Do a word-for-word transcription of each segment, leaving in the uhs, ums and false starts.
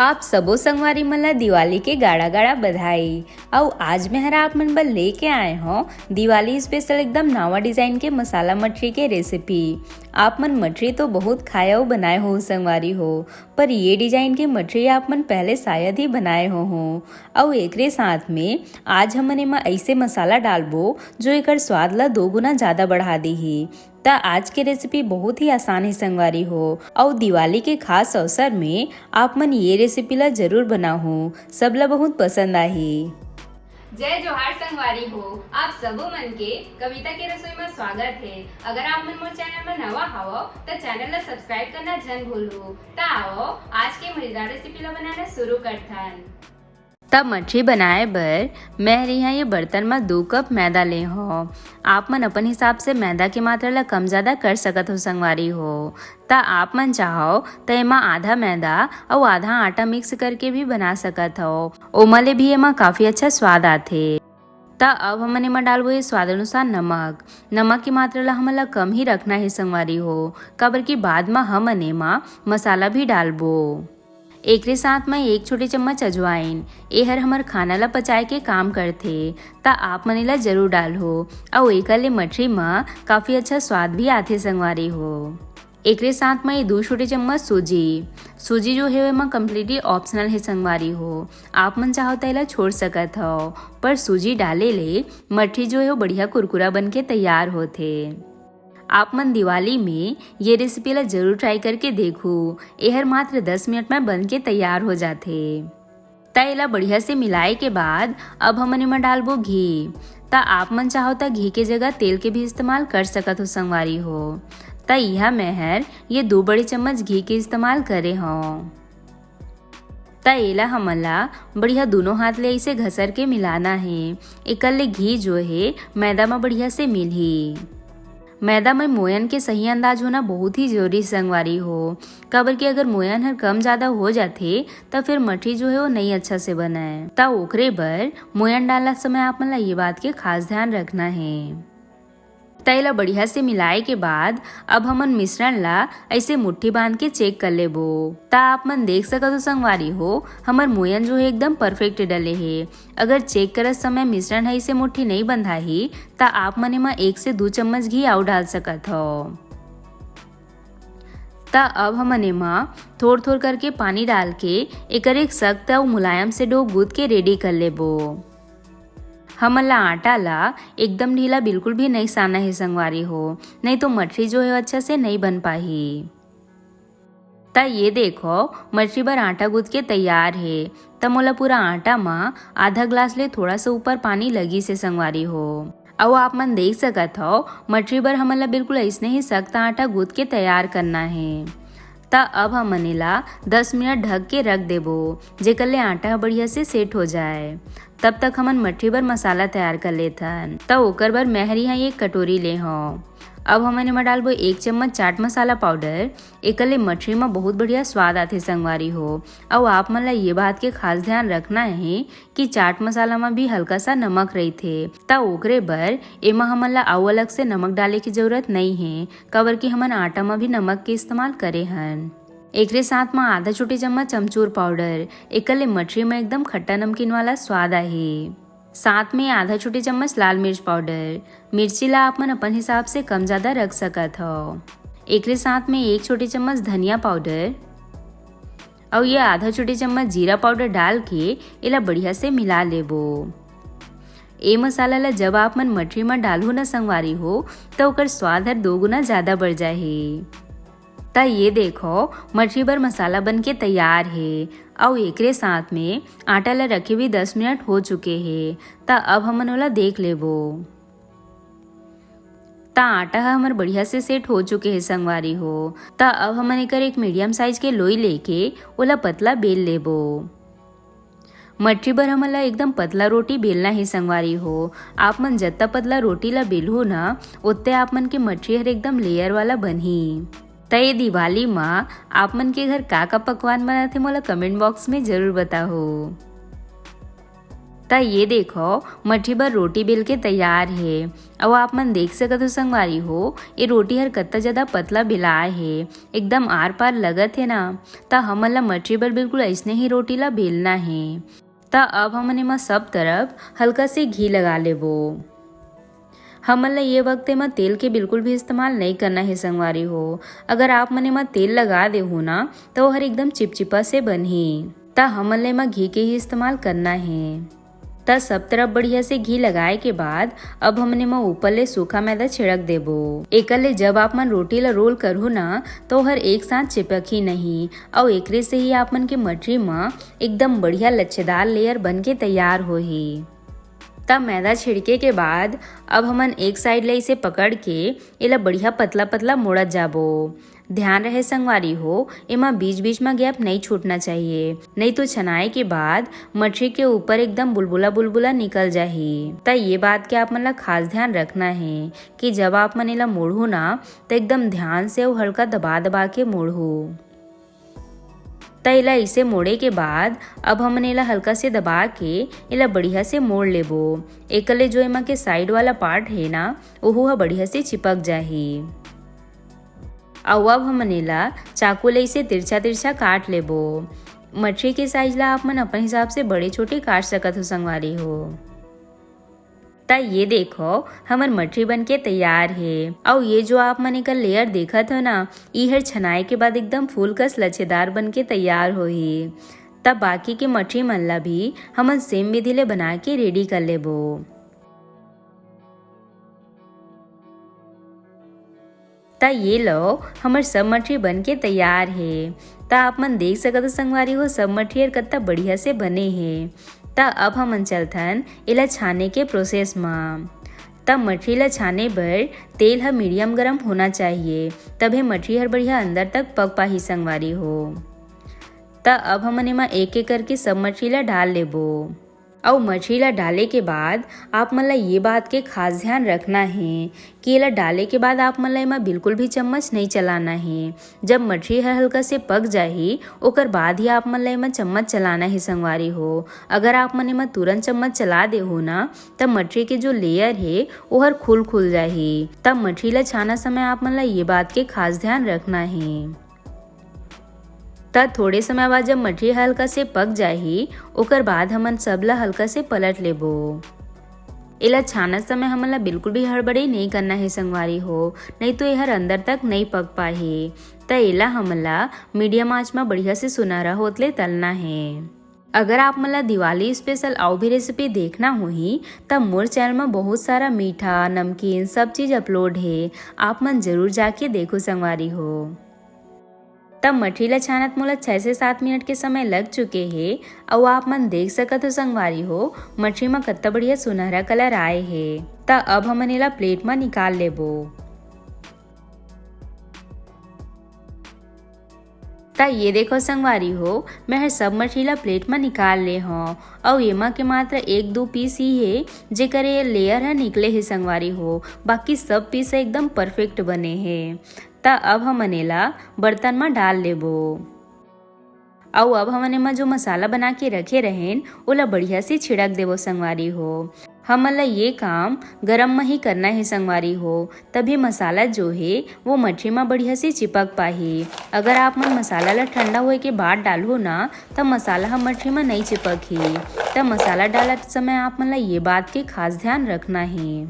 आप सबो संगवारी मन ला दिवाली के गाड़ा गाड़ा बधाई। अउ आज मैं हर आप मन बर लेके आए हौं दिवाली स्पेशल एकदम नवा डिजाइन के मसाला मठरी के रेसिपी। आप मन मठरी तो बहुत खाए अउ बनाए हो संगवारी हो, पर ये डिजाइन के मठरी आप मन पहले शायद ही बनाए हो हो। अउ एकरे साथ में आज हमन एमा ऐसे मसाला डालबो जो एकर स्वाद ला दो गुना ज्यादा बढ़ा देही। त आज के रेसिपी बहुत ही आसान हे संगवारी हो, अउ दिवाली के खास अवसर में आप मन ये रेसिपी ला जरूर बनाहू, सब ला बहुत पसंद आही। जय जोहार संगवारी हो, आप सबो मन के कविता के रसोई में स्वागत हे। अगर आप मन मोर चैनल में नवा हवो त चैनल ला सब्सक्राइब करना झन भूलहू। त आओ आज के मजेदार रेसिपी ला बनाना शुरू करथन। तब मठरी बनाए बर मैं हर इहाँ ये बर्तन म दो कप मैदा ले हौं। आप मन अपन हिसाब से मैदा के मात्रा ला कम ज्यादा कर सकत हो संगवारी हो। त आप मन चाहो त एमा आधा मैदा अउ आधा आटा मिक्स करके भी बना सकत हो, ओमा ले भी एमा काफी अच्छा स्वाद आथे। त अब हमन एमा डालबो ये स्वाद अनुसार नमक। नमक की मात्रा ला हमन ला कम ही रखना हे संगवारी हो, काबर कि बाद म हमन एमा मसाला भी डालबो। एकरे साथ म एक छोटे चम्मच अजवाइन, एहर हमर खाना ला पचाए के काम करथे, त आप मन एला जरूर डालहू। अउ एकर ले मठरी म काफी अच्छा स्वाद भी आथे संगवारी हो। एकरे साथ म ये दू छोटे चम्मच सूजी, सूजी जो हे एमा कम्प्लीटली ऑप्शनल हे संगवारी हो, आप मन चाहो त एला छोड़ सकत हव, पर सूजी डाले ले मठरी जो हे वो बढ़िया कुरकुरा बन के तैयार होथे। आप मन दिवाली में ये रेसिपी ला जरूर ट्राई करके देखहू, एहर मात्र दस मिनट में बन के तैयार हो जाथे। त एला बढ़िया से मिलाए के बाद अब हमन एमा डालबो घी। त आप मन चाहो त घी के जगह तेल के भी इस्तेमाल कर सकत हो संगवारी हो। त इहा मैं हर ये दो बड़े चम्मच घी के इस्तेमाल करे हौं। त एला हमन ला बढ़िया दोनों हाथ ले ऐसे घसर के मिलाना हे। एकर ले घी जो हे मैदा म बढ़िया से मिलही। मैदा में मोयन के सही अंदाज होना बहुत ही जरूरी संगवारी हो, काबर कि अगर मोयन हर कम ज्यादा हो जाथे त फिर मठरी जो हे वो नई अच्छा से बनय। त ओकरे बर मोयन डालना समय आप मन ला ये बात के खास ध्यान रखना हे। त एला बढ़िया से मिलाए के बाद अब हमन मिश्रण ला ऐसे मुट्ठी बांध के चेक कर लेबो। त आप मन देख सकत हो संगवारी हो, हमर मोयन जो हे एकदम परफेक्ट डले हे। अगर चेक करत समय मिश्रण ह ऐसे मुट्ठी नई बंधाही त आप मन एमा एक से दू चम्मच घी अउ डाल सकत हव। त अब हमन एमा थोर थोर करके पानी डाल के एकर एक सख्त अउ मुलायम से डो गूंथ के रेडी कर लेबो। हमन ला आटा ला एकदम ढीला बिल्कुल भी नई सानना हे संगवारी हो, नई तो मठरी जो हे अच्छा से नई बन पाही। त ये देखो, मठरी बर आटा गूंथ के तैयार हे। त मोला पूरा आटा म आधा ग्लास ले थोड़ा सा ऊपर पानी लगिस हे संगवारी हो। अउ आप मन देख सकत हव, मठरी बर हमन ला बिल्कुल अइसने ही सख्त आटा गूंथ के तैयार करना हे। त अब हमन एला दस मिनट ढक के रख देबो, जेकर ले आटा ह बढ़िया से सेट हो जाए। तब तक हमन मठरी बर मसाला तैयार कर लेथन। त ओकर बर मैं हर इहाँ एक कटोरी ले हौं। अब हमन एमा डालबो एक चम्मच चाट मसाला पाउडर। एकर ले मठरी म बहुत बढ़िया स्वाद आथे संगवारी हो। अउ आप मन ला ये बात के खास ध्यान रखना हे कि चाट मसाला म भी हल्का सा नमक रहिथे, त ओकरे बर एमा हमन ला अउ अलग से नमक डाले के जरूरत नई हे, काबर कि हमन आटा म भी नमक के इस्तेमाल करे हन। एकरे साथ म आधा छोटे चम्मच अमचूर पाउडर, एकर ले मठरी म एकदम खट्टा नमकीन वाला स्वाद आही। साथ में आधा छोटे चम्मच लाल मिर्च पाउडर। मिर्ची ला आप मन अपन हिसाब से कम ज्यादा रख सकत हव। एकरे साथ में एक छोटे चम्मच धनिया पाउडर अउ ये आधा छोटे चम्मच जीरा पाउडर डाल के एला बढ़िया से मिला लेबो। ए मसाला ला जब आप मन मठरी म डालहू न संगवारी हो, त ओकर स्वाद हर दो गुना ज्यादा बढ़ जाही। त ये देखो, मठरी बर मसाला बन के तैयार हे। अउ एकरे साथ में आटा ला रखे भी दस मिनट हो चुके हे। त अब हमन ओला देख लेबो। त आटा ह हमर बढ़िया से सेट हो चुके हे संगवारी हो। त अब हमन एकर एक मीडियम साइज के लोई लेके ओला पतला बेल लेबो। मठरी बर हमन ला एकदम पतला रोटी बेलना हे संगवारी हो। आप मन जत्ता पतला रोटी ला बेलहू न, ओत्ते आप मन के मठरी हर एकदम लेयर वाला बनही। त ये दिवाली म आप मन के घर का का पकवान बनत हे, मोला कमेंट बॉक्स में जरूर बताहू। त ये देखो, मठरी बर रोटी बेल के तैयार हे। अउ आप मन देख सकत हो संगवारी हो, ये रोटी हर कत्ता ज्यादा पतला बेलाय हे, एकदम आर पार लगत हे ना। त हमन ला मठरी बर बिल्कुल अइसने ही रोटी ला बेलना हे। त अब हमन एमा सब तरफ हल्का से घी लगा लेबो। हमन ला ये वक्त एमा तेल के बिल्कुल भी इस्तेमाल नइ करना हे संगवारी हो। अगर आप मन एमा तेल लगा देहू ना, त ओहर एकदम चिपचिपा से बनही। त हमन ला एमा घी के ही इस्तेमाल करना हे। त सब तरफ बढ़िया से घी लगाए के बाद अब हमन एमा ऊपर ले सूखा मैदा छिड़क देबो। एकर ले जब आप मन रोटी ला रोल करहू ना, त ओहर एक साथ चिपकही नहीं, अउ एकरे से ही आप मन के मठरी म एकदम बढ़िया लच्छेदार लेयर बन के तैयार होही। तब मैदा छिड़के के बाद अब हमन एक साइड ले इसे पकड़ के एला बढ़िया पतला पतला मोड़त जाबो। ध्यान रहे संगवारी हो, एमा बीच बीच म गैप नइ छूटना चाहिए, नइ तो छनाए के बाद मठरी के ऊपर एकदम बुलबुला बुलबुला निकल जाही। त ये बात के आप मन ला खास ध्यान रखना हे कि जब आप मन एला मोड़हू ना, त एकदम ध्यान से अउ हल्का दबा दबा के मोड़हू। त एला इसे मोड़े के बाद अब हमन एला हल्का से दबा के एला बढ़िया से मोड़ लेबो। एकर ले जो एमा के साइड वाला पार्ट हे ना, ओहू ह बढ़िया से चिपक जाही। अउ अब हमन एला चाकू ले इसे तिरछा तिरछा काट लेबो। मठरी के साइज ला आप मन अपन हिसाब से बड़े छोटे काट सकत हो संगवारी हो। त ये देखो, हमर मठरी बन के तैयार हे। अउ ये जो आप मन एकर लेयर देखत हो ना, ई हर छनाए के बाद एकदम फूल कस लच्छेदार बन के तैयार होही। तब बाकी के मठरी मन ला भी हमन सेम विधि ले बना के रेडी कर लेबो। त ये लो, हमर सब मठरी बन के तैयार हे। त आप मन देख सकत हो संगवारी हो, सब मठरी हर कत्ता बढ़िया से बने हे। त अब हमन चलथन एला छाने के प्रोसेस म। त मठरी ला छाने बर तेल ह मीडियम गरम होना चाहिए, तभे मठरी हर बढ़िया अंदर तक पक पाही संगवारी हो। त अब हमन एमा एक एक करके सब मठरी ला डाल लेबो। अउ मठरी ला डाले के बाद आप मन ला ये बात के खास ध्यान रखना हे कि एला डाले के बाद आप मन ला एमा बिल्कुल भी चम्मच नइ चलाना हे। जब मठरी ह हल्का से पक जाही, ओकर बाद ही आप मन ला एमा चम्मच चलाना हे संगवारी हो। अगर आप मन एमा तुरंत चम्मच चला देहू ना, त मठरी के जो लेयर हे, ओहर खुल खुल जाही। तब मठरी ला छाना समय आप मन ला ये बात के खास ध्यान रखना हे। त थोड़े समय बाद जब मठरी हल्का से पक जाही, ओकर बाद हमन सब ला हल्का से पलट लेबो। एला छानत समय हमन ला बिल्कुल भी हड़बड़ी नइ करना हे संगवारी हो, नइ तो एहर अंदर तक नइ पक पाही। त एला हमन ला मीडियम आंच म बढ़िया से सुनहरा होत ले तलना हे। अगर आप मन ला दिवाली स्पेशल अउ भी रेसिपी देखना होही, त मोर चैनल म बहुत सारा मीठा, नमकीन सब चीज अपलोड हे, आप मन जरूर जाके देखो संगवारी हो। तब मठरी ला छानत मोला छह से सात मिनट के समय लग चुके हे, अउ आप मन देख सकत हो संगवारी हो, मठरी म कत्ता बढ़िया सुनहरा कलर आए हे। त अब हमन एला प्लेट म निकाल लेबो। त ये देखो संगवारी हो, मैं हर सब मठरी ला प्लेट म निकाल ले हव, अउ एमा के मात्र एक दू पीस ही हे, जेकर ये लेयर ह निकले हे संगवारी हो, बाकी सब पीस एकदम परफेक्ट बने हे। त अब हमन एला बर्तन म डाल लेबो। अउ अब हमन एमा जो मसाला बना के रखे रहेन, ओला बढ़िया से छिड़क देबो संगवारी हो। हमन ला ये काम गरम म ही करना हे संगवारी हो, तभी मसाला जो हे वो मठरी म बढ़िया से चिपक पाही। अगर आप मन मसाला ला ठंडा होए के बाद डालहू ना, त मसाला ह मठरी म नइ चिपकही। त मसाला डालत समय आप मन ला ये बात के खास ध्यान रखना हे।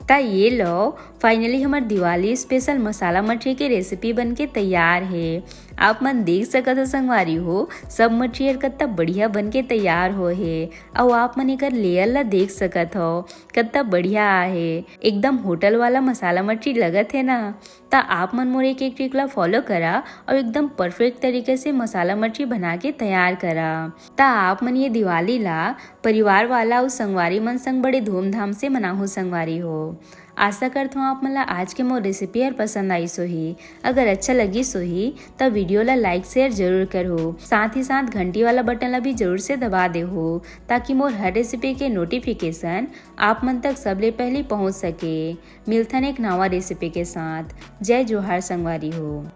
त ये लो, फाइनली हमर दिवाली स्पेशल मसाला मठरी के रेसिपी बन के तैयार हे। आप मन देख सकत हो संगवारी हो, सब मठरी हर कत्ता बढ़िया बन के तैयार होए हे। अउ आप मन एकर लेयर ला देख सकत हो, कत्ता बढ़िया आहे। एकदम होटल वाला मसाला मठरी लगत हे ना। त आप मन मोर एक एक ट्रिक ला फॉलो करा अउ एकदम परफेक्ट तरीके से मसाला मठरी बना के तैयार करा। त आप मन ये दिवाली ला परिवार वाला अउ संगवारी मन संग बड़े धूमधाम से मनाहू संगवारी हो। आशा करत हूँ आप मन ला आज के मोर रेसिपी हर पसंद आइस होही। अगर अच्छा लगिस होही त वीडियो ला लाइक शेयर जरूर करहू, साथ ही साथ घंटी वाला बटन ला भी जरूर से दबा देहू, ताकि मोर हर रेसिपी के नोटिफिकेशन आप मन तक सबले पहली पहुँच सके। मिलथन एक नवा रेसिपी के साथ। जय जोहार संगवारी हो।